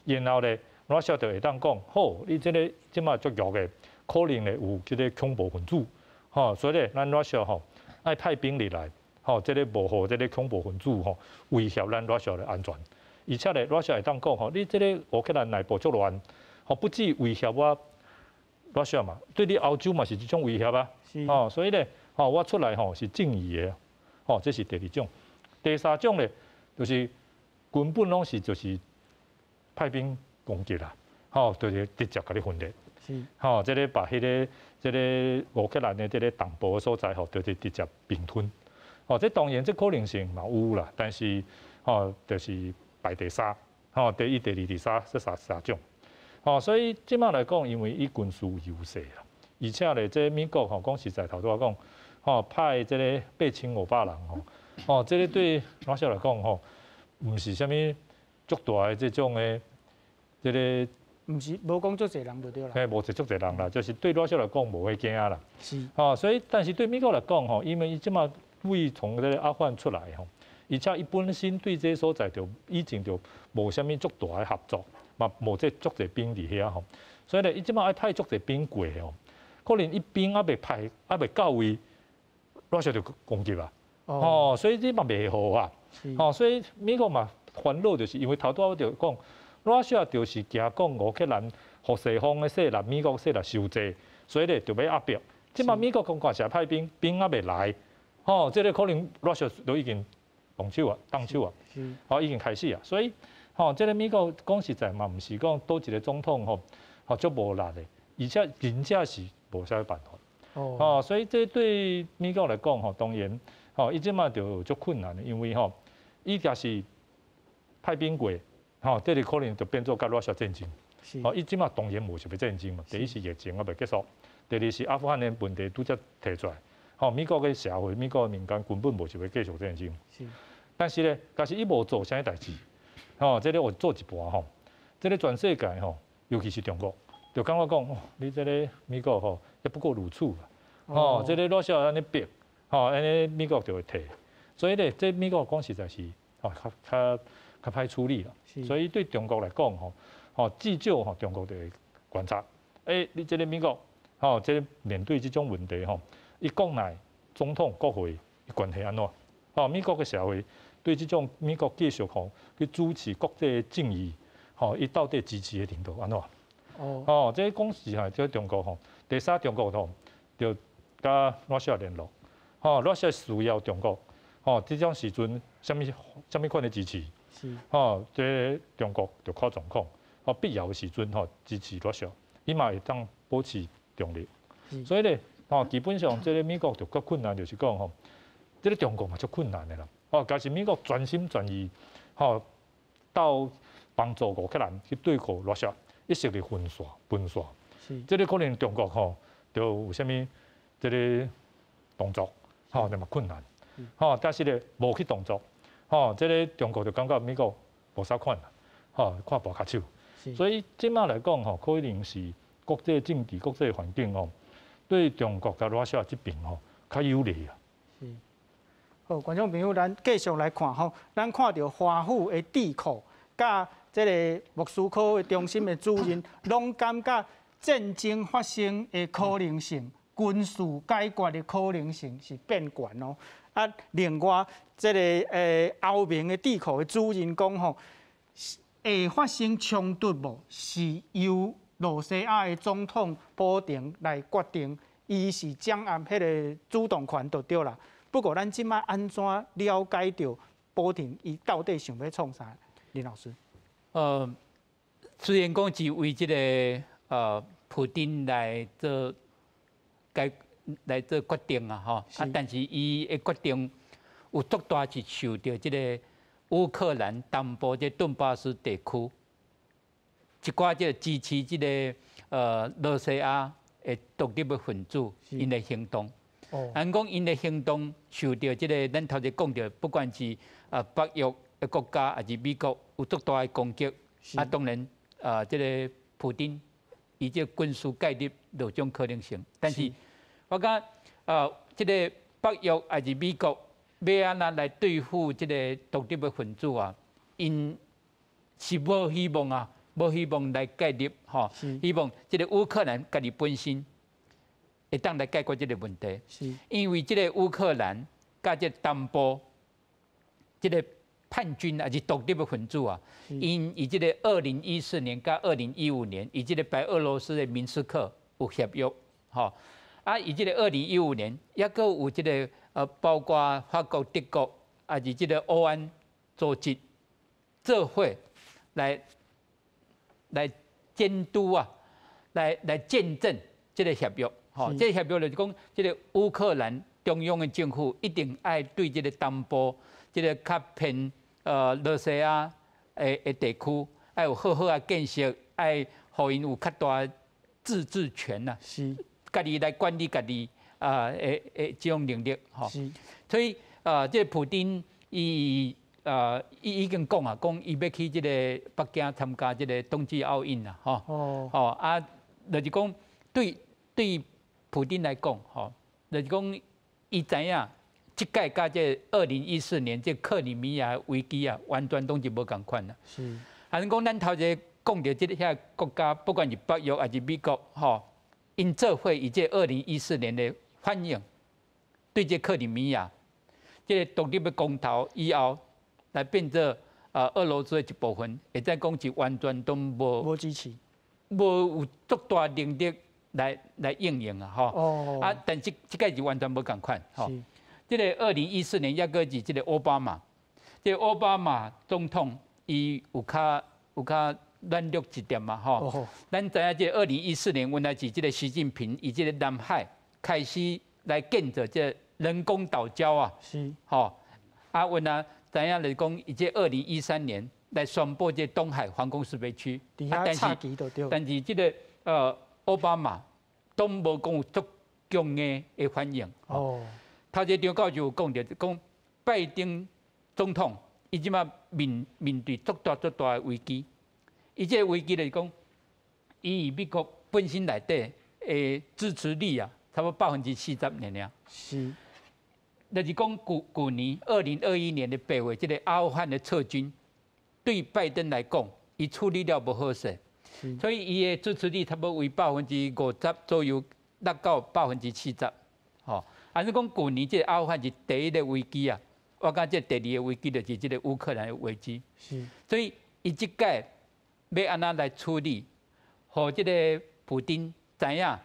然後咧，Russia 就會當講，好，你這个這馬足弱的，可能咧有這个恐怖分子，吼，所以咧，咱 Russia 吼愛派兵入來，吼，這个無予這个恐怖分子吼威脅咱 Russia 的安全。而且咧，Russia 會當講吼，你這个烏克蘭內部足亂，吼，不止威脅我 Russia 嘛，對你歐洲嘛是一種威脅啊，吼，所以咧，吼，我出來吼是正義的，吼，這是第二種。第三種咧，就是根本攏是就是派兵攻擊啦，吼，就是直接共你分裂，吼，這个把彼个這个烏克蘭的這个東部的所在吼，就是直接併吞，吼，這當然這可能性嘛有啦，但是吼，就是排第三，吼，第一、第二、第三這三種，吼，所以這馬來講，因為伊軍事優勢啦，而且咧，這美國吼講實在頭拄仔講，吼派這个8500人吼，吼，這个對 Russia 來講吼，毋是啥物足大的這種的。這个毋是無講足濟人就對啦。嘿，無濟足濟人啦，就是對 Russia 來講無彼驚啦。吼，所以但是對美國來講吼，因為伊這馬為從這个阿富汗出來吼，而且伊本身對這个所在就以前就無啥物足大的合作，嘛無這足濟兵佇遐吼，所以咧，伊這馬愛派足濟兵過吼，可能伊兵猶未派，猶未到位，Russia 就攻擊啊。哦，所以這嘛袂好啊。吼，所以美國嘛煩惱就是因為頭拄仔我就講。Russia 就是驚講烏克蘭予西方的勢力、美國勢力傷濟，所以咧就欲壓迫。這馬美國講掛是派兵，兵猶未來，吼，這个可能 Russia 都已經動手啊，動手啊，吼，已經開始啊。所以，吼，這个美國講實在嘛，毋是講佗一个總統吼，吼足無力的，而且真正是無啥物辦法。哦，所以這對美國來講吼，當然，吼，伊這馬就足困難的，因為吼，伊若是派兵過。吼，這个可能就變做佮 Russia 戰爭。哦，伊這馬當然無想欲戰爭嘛。第一是疫情猶未結束，第二是阿富汗的問題拄才提出來。吼，美國的社會、美國的民間根本無想欲繼續戰爭。但是咧，假使伊無做啥物代誌，吼，這个我做一半吼，這个全世界吼，尤其是中國，就感覺講，你這个美國吼，也不過如此啊。吼，這个羅西亞按呢逼，吼，按呢美國就會退。所以咧，這美國講實在是，吼，較較較歹處理啦。所以對中國來講，吼，吼，至少吼，中國就會觀察，欸，你這个美國，吼，這个面對這種問題，吼，伊國內總統、國會關係按怎？吼，美國的社會對這種美國繼續吼去主持國際正義，吼，伊到底支持的程度按怎？哦，這講實在，這中國吼，第三中國吼，就佮羅西亞聯絡，吼，羅西亞需要中國，吼，這種時陣，啥物啥物款的支持？吼，這中國就看狀況，吼，必要的時陣吼支持羅西亞，伊嘛會當保持中立。所以咧，吼，基本上這个美國就較困難，就是講吼，這个中國嘛足困難的啦。哦，假使美國全心全意，吼，到幫助烏克蘭去對抗羅西亞，一直咧分散分散。這个可能中國吼，就有啥物這个動作，吼，就嘛困難。吼，但是咧無去動作，吼，這个中國就感覺美國無啥款啦，吼，看跋跤手。所以這馬來講吼，可能是國際政治、國際環境吼，對中國佮羅西亞這邊吼較有利啊。是。好，觀眾朋友，咱繼續來看吼，咱看著華府的智庫佮這个莫斯科的中心的主任，攏感覺戰爭發生的可能性、軍事解決的可能性是變懸哦。啊，另外這个歐盟的智庫的主任講吼，會發生衝突無？是由羅西亞的總統普丁來決定，伊是掌握彼个主動權就對啦。不過，咱這馬按怎了解著普丁伊到底想欲創啥？林老師，雖然講是為這个普丁來做該來做決定啊，吼，啊，但是伊的決定有足大是受著這个烏克蘭東部這頓巴斯地區一寡這個支持這个羅西亞的獨立的分子𪜶的行動。按講𪜶的行動受著這个咱頭前講著，不管是北約的國家，抑是美國有足大的攻擊，啊，當然啊，這个普丁伊這個軍事介入有種可能性。但是我感覺這个北約抑是美國欲按怎來對付這个獨立的分子啊？𪜶是無希望啊，無希望來介入吼，希望這个烏克蘭家己本身會當來解決這个問題。因為這个烏克蘭佮這東部這个叛軍抑是獨立的分子啊，𪜶以這个2014年佮2015年，以這个白俄羅斯的明斯克有協約，吼啊，以這个二零一五年，猶閣有這个包括法國、德國，抑是這个歐安組織做伙來監督啊，來見證這个協約。吼，這个協約就是講，這个烏克蘭中央的政府一定愛對這个東部這个較偏羅西亞的地區，愛有好好的建設，愛予𪜶有較大自治權呐。家己來管理家己啊，的這種能力吼。所以啊，這个普丁伊伊已經講啊，講伊欲去這个北京參加這个冬季奧運啦，吼。吼啊，就是講對普丁來講，吼，就是講伊知影，這擺佮這2014年這克里米亞危機啊，完全攏是無仝款啦。還是講咱頭前講著這遐國家，不管是北約抑是美國，吼，𪜶做伙以這二零一四年的反應，對這克里米亞這个獨立的公投以後，來變做俄羅斯的一部分，會使講是完全都無無支持，無有足大能力來應用啊，吼。啊，但這這擺是完全無仝款，吼。這个二零一四年，猶閣是這个奧巴馬，這个奧巴馬總統伊有較軟弱一點嘛，吼。咱知影這二零一四年，原來是這个習近平以這个南海開始來建造這个人工島礁啊，吼。啊，原來知影就是講，伊這二零一三年，來宣布這東海防空識別區。但是但是這个奧巴馬都無講有足強硬的反應。哦，頭一張教授有講著，講拜登總統伊這馬面對足大足大的危機。伊這个危機就是講，伊佇美國本身內底的支持率啊，差不多40%爾爾。就是講舊年2021年的8月，這个阿富汗的撤軍，對拜登來講，伊處理了無好勢，所以伊的支持率差不多為50%左右，落到40%。吼，按呢講舊年這个阿富汗是第一个危機啊，我感覺這第二个危機就是這个烏克蘭的危機。所以伊這屆欲按怎來處理，予這个普丁知影，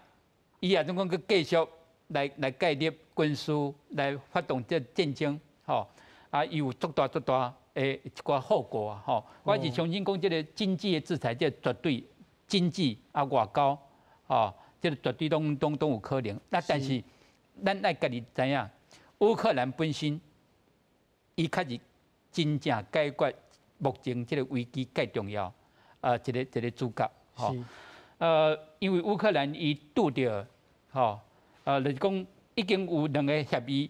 伊也總講閣繼續來介入軍事，來發動這戰爭，吼啊，伊有足大足大的一寡後果啊，吼。我是相信講這个經濟的制裁，這絕對經濟啊外交，吼，這个絕對攏有可能。那但是咱愛家己知影，烏克蘭本身，伊確實真正解決目前這个危機蓋重要啊，一個主角，吼。因為烏克蘭伊拄著，吼，就是講已經有兩个協議，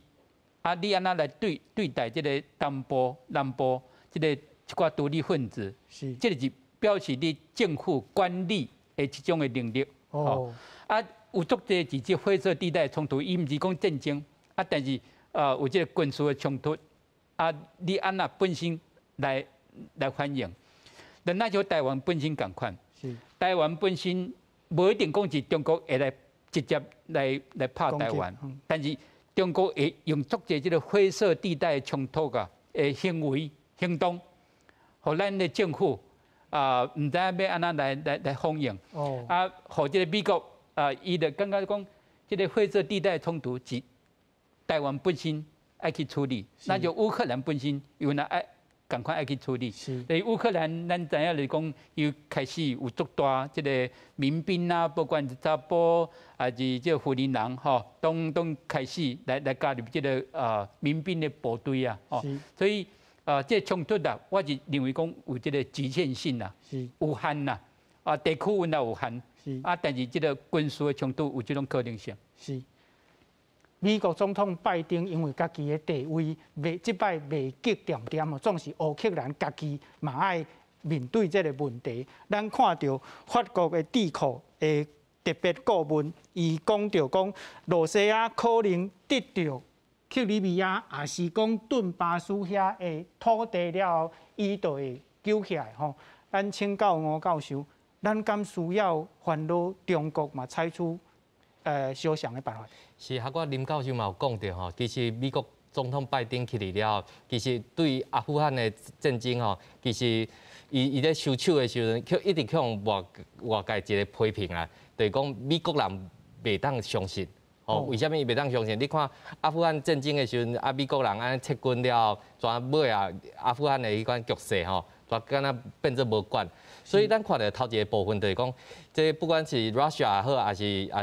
啊，你按怎來對待這个東部、南部這个一寡獨立分子？這个是表示你政府管理的這種的能力。哦。啊，有足濟是這灰色地帶衝突，伊毋是講戰爭，啊，但是有這个軍事的衝突，啊，你按怎本身來反應？那就台灣本身仝款。台灣本身無一定講是中國會來直接來拍台灣，但是中國會用足濟這个灰色地帶衝突啊的行為行動，予咱的政府啊，毋知影欲按怎來反應。啊，予這个美國啊，伊就感覺講，這个灰色地帶衝突是台灣本身愛去處理，那就烏克蘭本身有那愛仝款愛去處理。所以烏克蘭，咱知影就是講，伊開始有足大這个民兵啊，不管是查埔還是這个婦人人吼，攏開始來加入這个民兵的部隊啊，吼。所以啊，這个衝突啊，我是認為講有這个局限性啦，有限啦，啊，地區溫也有限，啊，但是這个軍事的衝突有這種可能性。美國總統拜登因為家己的地位袂這擺袂激恬恬哦，總是烏克蘭家己嘛愛面對這个問題。咱看著法國的智庫的特別顧問，伊講著講，羅西亞可能得著克里米亞，抑是講頓巴斯遐的土地了後，伊就會揪起來吼。咱請教吳教授，咱敢需要煩惱中國嘛採取相像的辦法？是，啊，我林教授嘛有講著吼，其實美國總統拜登去了後，其實對阿富汗的戰爭吼，其實伊咧收手的時陣，去一直去予外界一個批評啊，就是講美國人袂當相信。哦，為啥物伊袂當相信？你看阿富汗戰爭的時陣，啊，美國人按呢撤軍了後，轉尾啊，阿富汗的彼款局勢吼，煞敢若變做無管。所以咱看著頭一个部分就是講，這不管是 Russia 也好，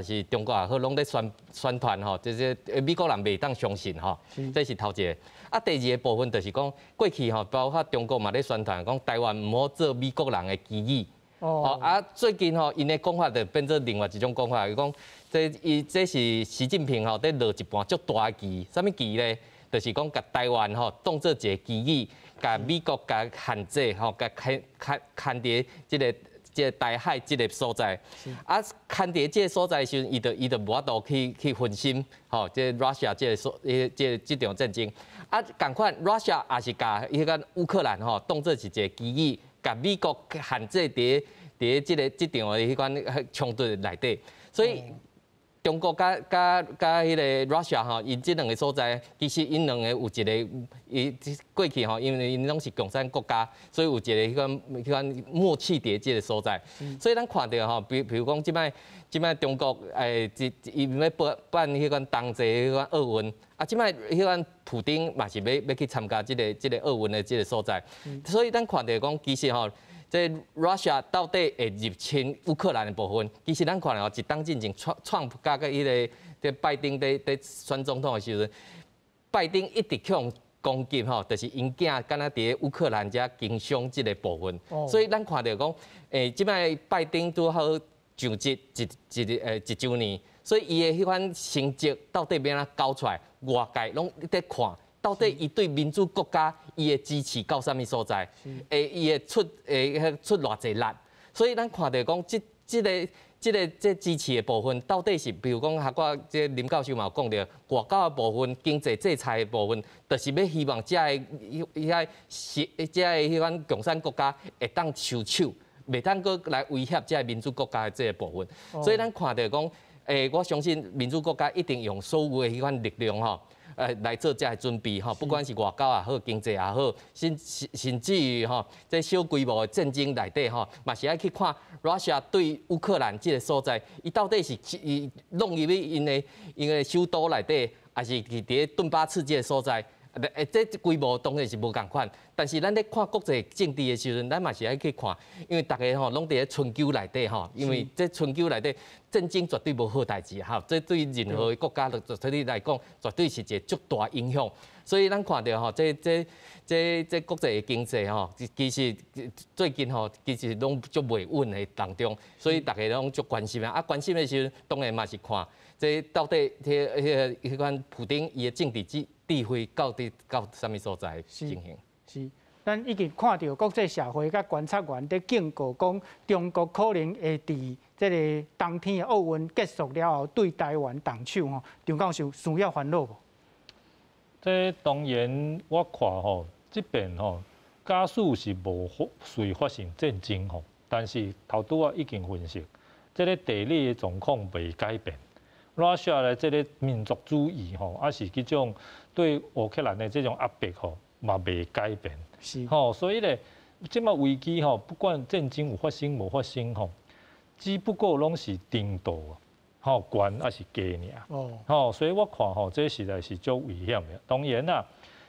抑是中國也好，攏咧宣傳吼，這些美國人袂當相信吼，這是頭一个。啊，第二个部分就是講，過去吼，包括中國嘛咧宣傳講，台灣毋好做美國人的棋子。哦，啊，最近吼，𪜶的講法就變做另外一種講法，伊講這伊這是習近平吼佇落一盤足大的棋，啥物棋咧？就是講共台灣吼當做一个棋子，共美國共限制吼，共牽牽牽佇這個台海這个所在。啊，牽佇這个所在的時陣，伊就無法度去分心，吼，這 Russia 這个所，這場戰爭。啊，仝款 Russia 也是共彼個烏克蘭吼當做是一个棋子，共美國限制佇這場的彼款衝突內底，所以中國佮彼个 Russia 吼，𪜶這兩个所在，其實𪜶兩个有一个，伊過去吼，因為𪜶攏是共產國家，所以有一个彼款默契佇這个所在。所以咱看著吼，比如講這擺中國伊欲辦彼款冬季彼款奧運，啊，這擺彼款普丁嘛是欲去參加這个奧運的這个所在。所以咱看著講，其實吼，這 Russia 到底會入侵烏克蘭的部分，其實咱看吼，一冬進前川普佮彼个這拜登佇選總統的時陣，拜登一直去予攻擊吼，就是𪜶囝敢若佇烏克蘭遮經商這个部分。所以咱看著講，這擺拜登拄好上職一週年，所以伊的彼款成績到底欲按怎交出來，外界攏佇看，到底伊對民主國家伊的支持到啥物所在？伊會出偌濟力？所以咱看著講，這支持的部分，到底是比如講，學我這林教授嘛有講著，外交的部分、經濟制裁的部分，就是欲希望遮个遐是遮个彼款共產國家會當收手，袂當閣來威脅遮个民主國家的這个部分。所以咱看著講，我相信民主國家一定用所有的彼款力量吼，來做遮个準備吼，不管是外交也好，經濟也好，甚至於吼，這小規模的戰爭內底吼，嘛是愛去看 Russia 對烏克蘭這个所在，伊到底是伊弄入去𪜶的首都內底，抑是佇咧頓巴斯這个所在？這規模當然是無仝款，但是咱咧看國際政治的時陣，咱嘛是愛去看，因為逐家吼攏佇咧春秋內底吼，因為這春秋內底戰爭絕對無好代誌吼，這對任何國家的對來講，絕對是一個足大影響。所以咱看著吼，這國際的經濟吼，其實最近吼，其實攏足袂穩的當中，所以逐家攏足關心啊。啊，關心的時陣，當然嘛是看這到底彼款普丁伊的政治智慧到底到啥物所在情形？是，咱已經看著國際社會佮觀察員佇警告講，中國可能會佇這个冬天的奧運結束了後，對台灣動手吼。張教授需要煩惱無？這當然，我看吼，這邊吼，假使是無發生戰爭吼，但是頭拄仔已經分析，這个地理的狀況袂改變。Russia 的這个民族主義吼，抑是彼種對烏克蘭的這種壓迫吼，嘛袂改變。吼，所以咧，這馬危機吼，不管戰爭有發生無發生吼，只不過攏是程度吼懸抑是低爾。吼，所以我看吼，這實在是足危險的。當然啦，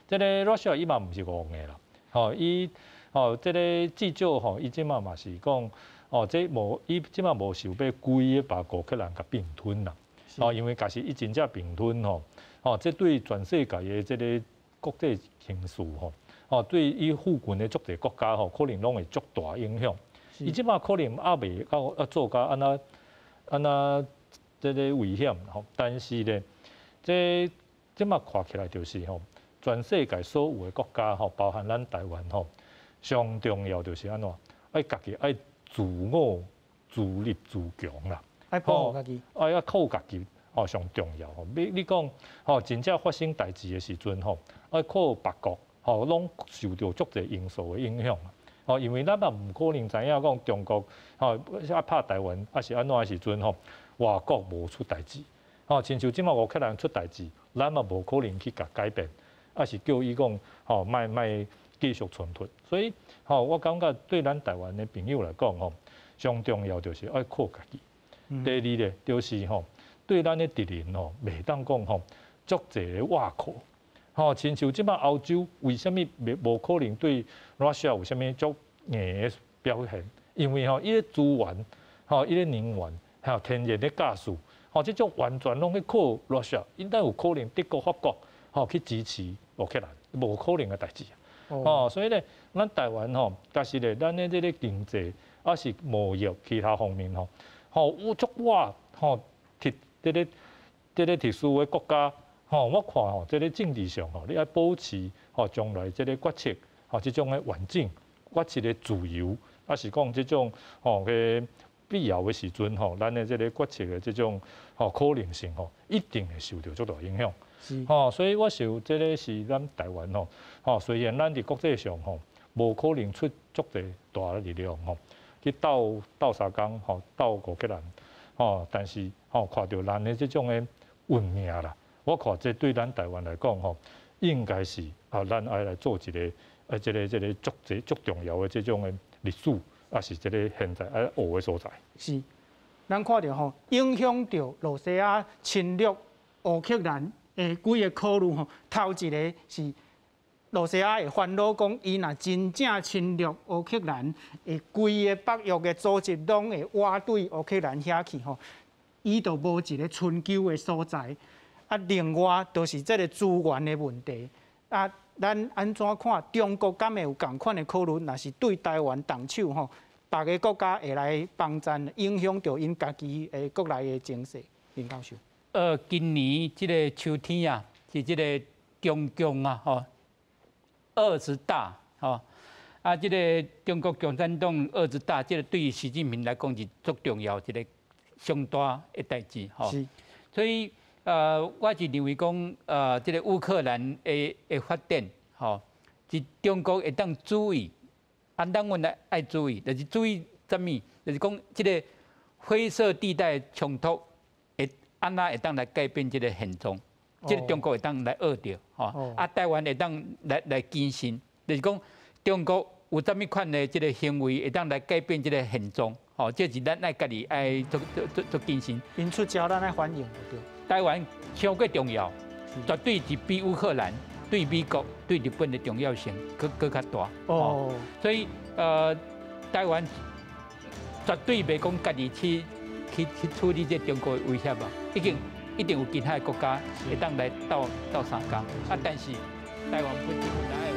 這个 Russia 伊嘛毋是戇的啦。吼，伊吼這个至少吼，伊這馬嘛是講，哦，這無伊這馬無想欲規个把烏克蘭共併吞啦。哦，因為假使伊真正併吞吼，哦，這對全世界的這个國際形勢吼，哦，對伊附近的足濟國家吼，可能攏會足大影響。伊這馬可能猶未到啊做甲按怎按怎這个危險吼，但是咧，這馬看起來就是吼，全世界所有的國家吼，包含咱台灣吼，上重要就是按怎，愛家己愛自我自立自強啦。愛保護家己，愛愛靠家己，吼上重要吼。你講吼，真正發生代誌的時陣吼，愛靠別國吼，攏受著足濟因素的影響。吼，因為咱嘛毋可能知影講中國吼愛拍台灣，抑是按怎的時陣吼，外國無出代誌。吼，親像這馬烏克蘭出代誌，咱嘛無可能去共改變，抑是叫伊講吼，莫莫繼續衝突。所以吼，我感覺對咱台灣的朋友來講吼，上重要就是愛靠家己。第二咧，就是吼，對咱的敵人吼，袂當講吼，足濟的倚靠。吼，親像這馬歐洲為啥物袂無可能對 Russia 有啥物足硬的表現？因為吼，伊的資源，吼，伊的能源，還有天然的ガス，吼，這種完全攏去靠 Russia，𪜶哪有可能德國、法國吼去支持烏克蘭？無可能的代誌。哦，所以咧，咱台灣吼，確實咧，咱的這个經濟，抑是貿易其他方面吼。吼，有足倚吼特這个特殊的國家，吼，我看吼，這个政治上吼，你愛保持吼將來這个決策吼這種的完整、決策的自由，抑是講這種吼个必要的時陣吼，咱的這个決策的這種吼可能性吼，一定會受著足大影響。吼，所以我想這个是咱台灣吼，吼雖然咱佇國際上吼無可能出足濟大力量吼，去鬥鬥相共吼，鬥烏克蘭吼，但是吼看著咱的這種的運命啦，我看這對咱台灣來講吼，應該是啊，咱愛來做一个啊，這個足濟足重要的這種的歷史，抑是這个現在愛學的所在。是，咱看著吼，影響著露西亞侵略烏克蘭的幾个考慮吼，頭一个是露西亞會煩惱講，伊若真正侵略烏克蘭，會規个北約的組織攏會倚對烏克蘭遐去吼，伊就無一个伸手的所在。啊，另外就是這个資源的問題。啊，咱按怎看中國敢會有仝款的考慮？若是對台灣動手吼，別个國家會來幫贊，影響著𪜶家己的國內的情勢。林教授。今年這个秋天啊，是這个中共啊，吼，二十大，吼，啊，這个中國共產黨二十大，這个對習近平來講是足重要一个上大的代誌，吼。所以，我是認為講，這个烏克蘭的發展，吼，是中國會當注意，啊，咱阮來愛注意，就是注意啥物？就是講這个灰色地帶衝突會按怎會當來改變這个現狀？這个中國會當來學著，吼，啊，台灣會當來謹慎，就是講中國有啥物款的這个行為會當來改變這个現狀？吼，這是咱愛家己愛足足足足謹慎。𪜶出招，咱愛反應對。台灣傷過重要，絕對是比烏克蘭、對美國、對日本的重要性閣閣較大。哦，所以台灣絕對袂講家己去處理這中國的威脅啊，已經一定有其他的國家會當來鬥鬥相共。啊，但是台灣本身。